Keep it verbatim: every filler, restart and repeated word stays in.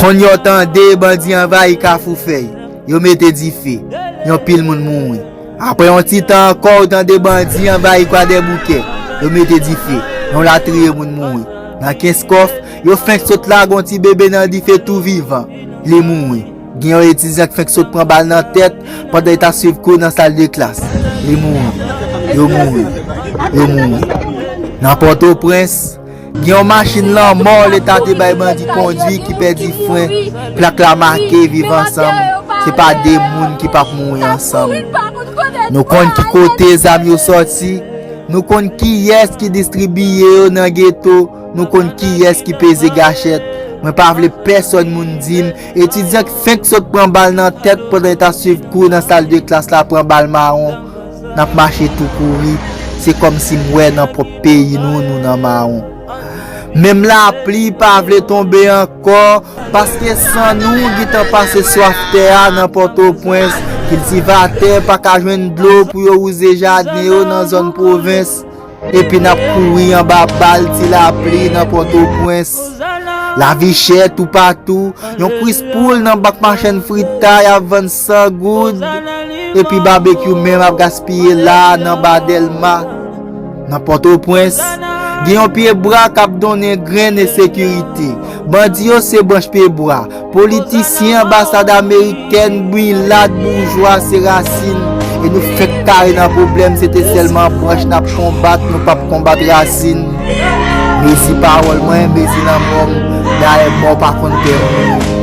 Yon nèg tande bandi anvayi Kafou Fèy, yo mete dife, yon pil moun mouri. Apre yon ti tan ankò, ou tande bandi anvayi Kwadèboukè, yo mete dife, yon latriye moun mouri. Nan Kenskòf, yo fenk sot lage yon ti bebe nan dife tou vivan, li mouri. Gen yon etidyan ki fenk sot pran bal nan tèt pandan li t ap swiv kou nan sal de klas, li mouri. Yo mouri. Yo mouri. Nan Pòtoprens, gen yon machin lanmò Leta te bay bandi kondwi ki pèdi fren, plak la make Viv Ansanm, se pa de moun ki p ap mouri ansanm. Nou konn ki kote zam yo sòti, nou konn kiyès ki distribiye yo nan geto, nou konn kiyès ki peze gachèt. Mwen pa vle pèsòn moun di m, etidyan k fenk sot pran bal nan tèt pandan li t ap swiv kou nan sal de klas la pran bal mawon. N ap mache tou kouri, se kòmsi m wè nan pwòp peyi nou, nou nan mawon. Menm lapli pa vle tonbe ankò, paske san nou gentan pase swaf tè a nan Pòtoprens. Kiltivatè pa ka jwenn dlo pou yo wouze jaden yo nan zòn pwovens. Epi n ap kouri anba bal ti lapli nan Pòtoprens. Lavi chè toupatou, yon kwis poul nan bak machann fritay ap vann san goud. Epi babekyou menm ap gaspiye la nan ba Dèlma. Nan Pòtoprens, gen yon pye bwa k ap donnen grenn ensekirite. Bandi yo se branch pye bwa. Politisyen, anbasad amerikèn, milat, boujwa, se rasin. E nou fenk kare nan pwoblèm, se te sèlman branch n ap konbat, nou p ap konbat rasin. Mezi pawòl mwen, mezi lanmò m, dayè mò pa konn pè moun.